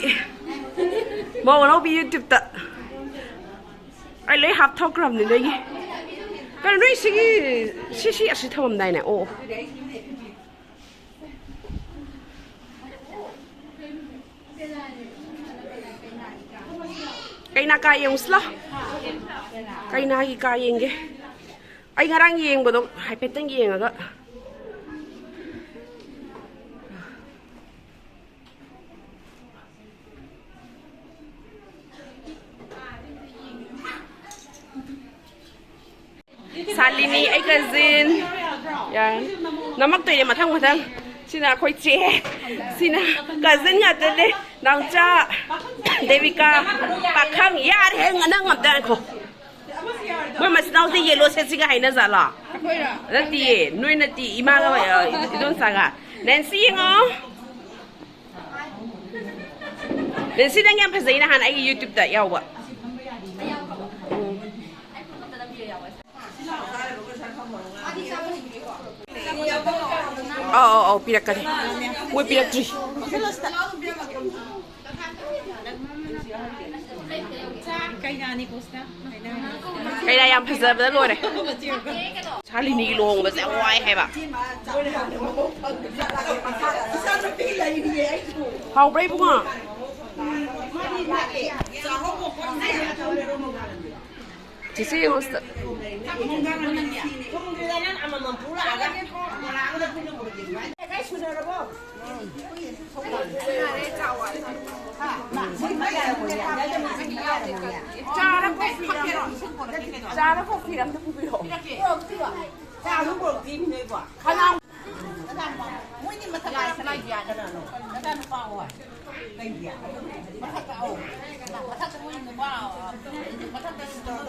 ꯃꯧ ꯑꯅꯧꯕꯤ YouTubeꯇ꯫ ꯑꯩ ꯂꯣꯏ ꯍꯥꯞꯊꯣꯛꯈ꯭ꯔꯕꯅꯤ ꯅꯣꯏꯒꯤ꯫ ꯀꯩꯅꯣ ꯅꯣꯏ ꯁꯤꯒꯤ, ꯁꯤ, ꯁꯤ ꯑꯁꯤ ꯊꯝꯃꯝꯗꯥꯏꯅꯦ? ꯑꯣ꯫ ꯀꯩꯅꯥ ꯀꯥ ꯌꯦꯡꯉꯨꯁꯤ ꯂꯥꯎ꯫ ꯀꯩꯅꯥꯒꯤ ꯀꯥ ꯌꯦꯡꯒꯦ꯫ ꯑꯩ ꯉꯔꯥꯡ ꯌꯦꯡꯕꯗꯣ ꯍꯥꯏꯐꯦꯠꯇꯪ ꯌꯦꯡꯉꯒ꯫ ꯁꯥꯂꯤꯅꯤ, ꯑꯩ cousin꯫ ꯌꯥꯔꯦ꯫ ꯅꯝꯃꯛꯇꯣꯏꯅꯦ ꯃꯊꯪ ꯃꯊꯪ꯫ ꯁꯤꯅ ꯑꯩꯈꯣꯏ ꯆꯦ꯫ ꯁꯤꯅ cousin ꯉꯥꯛꯇꯅꯦ꯫ ꯅꯥꯎꯆꯥ, ꯗꯦꯕꯤꯀꯥ, ꯄꯥꯈꯪ꯫ ꯌꯥꯔꯦꯍꯦ, ꯅꯪ ꯑꯝꯇ ꯉꯥꯏꯈꯣ꯫ ꯃꯣꯏ ꯃꯆꯤꯟ ꯃꯅꯥꯎꯁꯦ yellow ꯁꯦꯠꯁꯤꯒ ꯍꯥꯏꯅꯖꯥꯠꯂꯣ? ꯑꯩꯈꯣꯏꯔꯣ? ꯅꯠꯇꯤꯌꯦ, ꯅꯣꯏ ꯅꯠꯇꯤ, ꯏꯃꯥꯒ, ꯑ, ꯏꯗꯣꯝꯆꯥꯒ꯫ ꯅꯦꯟꯁꯤ ꯌꯦꯡꯉꯣ꯫ ꯅꯦꯟꯁꯤ, ꯅꯪ ꯌꯥꯝ ꯐꯖꯩ ꯅꯍꯥꯟ ꯑꯩꯒꯤ YouTubeꯇ ꯌꯥꯎꯕ꯫ ꯎꯝ꯫ ꯑꯧ, ꯑꯧ, ꯑꯧ, ꯄꯤꯔꯛꯀꯅꯤ꯫ ꯃꯣꯏ ꯄꯤꯔꯛꯇ꯭ꯔꯤ꯫ ꯀꯩꯅꯥꯅꯤ ꯀꯣꯁꯅ꯫ ꯀꯩꯅꯥ ꯌꯥꯝ ꯐꯖꯕꯗ ꯂꯣꯏꯔꯦ꯫ ꯁꯥꯂꯤꯅꯤꯒꯤ ꯂꯨꯍꯣꯡꯕꯁꯦ ꯌꯥꯝ ꯋꯥꯏ ꯍꯥꯏꯕ꯫ ꯍꯥꯎꯕ꯭ꯔꯥ, ꯏꯕꯨꯡꯉꯣ? ꯆꯦꯆꯦ ꯌꯦꯡꯉꯣ ꯁꯤꯗ꯫ ꯆꯥꯔ ꯀꯣꯐꯤꯔ? ꯆꯥꯔ ꯀꯣꯐꯤꯔ ꯑꯝꯇ ꯄꯨꯕꯤꯔꯛꯑꯣ꯫ ꯃꯣꯏꯗꯤ ꯃꯊꯛ ꯀꯥꯔꯛꯇꯦ꯫ ꯅꯆꯥꯅꯨꯄꯥ ꯍꯣꯏ꯫ ꯀꯩꯒꯤ? ꯃꯊꯛꯇ, ꯑꯧ꯫ ꯃꯊꯛꯇ ꯃꯣꯏ ꯅꯨꯄꯥ, ꯃꯊꯛꯇ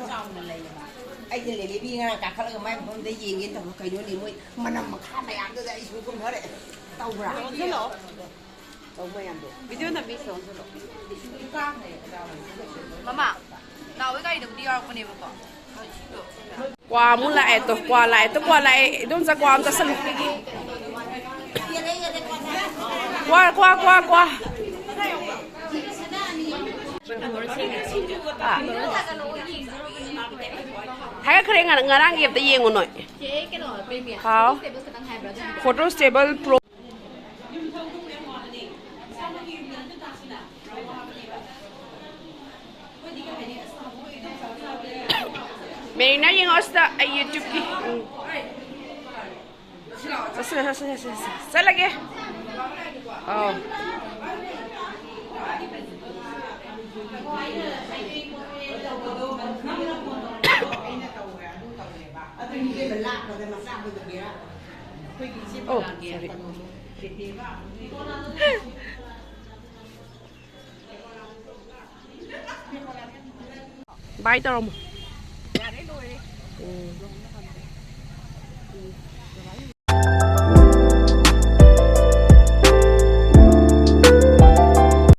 ꯆꯥꯎꯅ ꯂꯩꯌꯦꯕ꯫ ꯑꯩꯗꯤ ꯂꯦꯂꯦꯕꯤ ꯉꯔꯥꯡ ꯀꯥꯈꯠꯂꯒ ꯃꯥꯏ ꯃꯐꯝꯗ ꯌꯦꯡꯒꯦꯅ ꯇꯧꯕ, ꯀꯩꯅꯣꯅꯦ ꯃꯣꯏ ꯃꯅꯝ ꯃꯈꯥ ꯃꯌꯥꯝꯗꯨꯗ ꯑꯩ ꯁꯨꯝ ꯀꯨꯝꯊꯔꯛꯑꯦ꯫ ꯇꯧꯕ꯭ꯔꯥ? ꯆꯣꯡꯁꯤꯜꯂꯛꯑꯣ꯫ ꯇꯧ ꯃꯌꯥꯝꯗꯣ꯫ ꯚꯤꯗꯤꯑꯣ ꯅꯝꯃꯤ, ꯆꯣꯡꯁꯤꯜꯂꯛꯑꯣ꯫ ꯃꯃꯥ, ꯅꯥꯎꯒꯤ ꯒꯥꯔꯤꯗꯕꯨꯗꯤ ꯌꯥꯎꯔꯛꯄꯅꯦꯕꯀꯣ꯫ ꯀ꯭ꯋꯥ ꯑꯃꯨꯛ ꯂꯥꯛꯑꯦ ꯇꯣ, ꯀ꯭ꯋꯥ ꯂꯥꯛꯑꯦ ꯇꯣ, ꯀ꯭ꯋꯥ ꯂꯥꯛꯑꯦ꯫ ꯏꯗꯣꯝꯆꯥ, ꯀ꯭ꯋꯥ ꯑꯃ ꯆꯥꯁꯜꯂꯨ꯫ ꯀ꯭ꯋꯥ, ꯀ꯭ꯋꯥ, ꯀ꯭ꯋꯥ, ꯀ꯭ꯋꯥ꯫ ꯑꯥ꯫ ꯍꯥꯏꯔꯛꯈ꯭ꯔꯦ, ꯉꯔꯥꯡ, ꯉꯔꯥꯡꯒꯤ ꯑꯝꯇ ꯌꯦꯡꯉꯨ ꯅꯣꯏ꯫ ꯍꯥꯎ꯫ Photo Stable Pro꯫ ꯃꯦꯔꯤꯅꯥ ꯌꯦꯡꯉꯛꯑꯣ ꯁꯤꯗ, ꯑꯩ YouTube-ꯀꯤ꯫ ꯎꯝ꯫ ꯆꯠꯁꯤꯜꯂꯦ, ꯆꯠꯁꯤꯜꯂꯦ, ꯆꯠꯁꯤꯜꯂꯦ꯫ ꯆꯠꯂꯒꯦ꯫ ꯑꯧ꯫ ꯑꯣ, sorry꯫ Bye ꯇꯧꯔꯝꯃꯣ꯫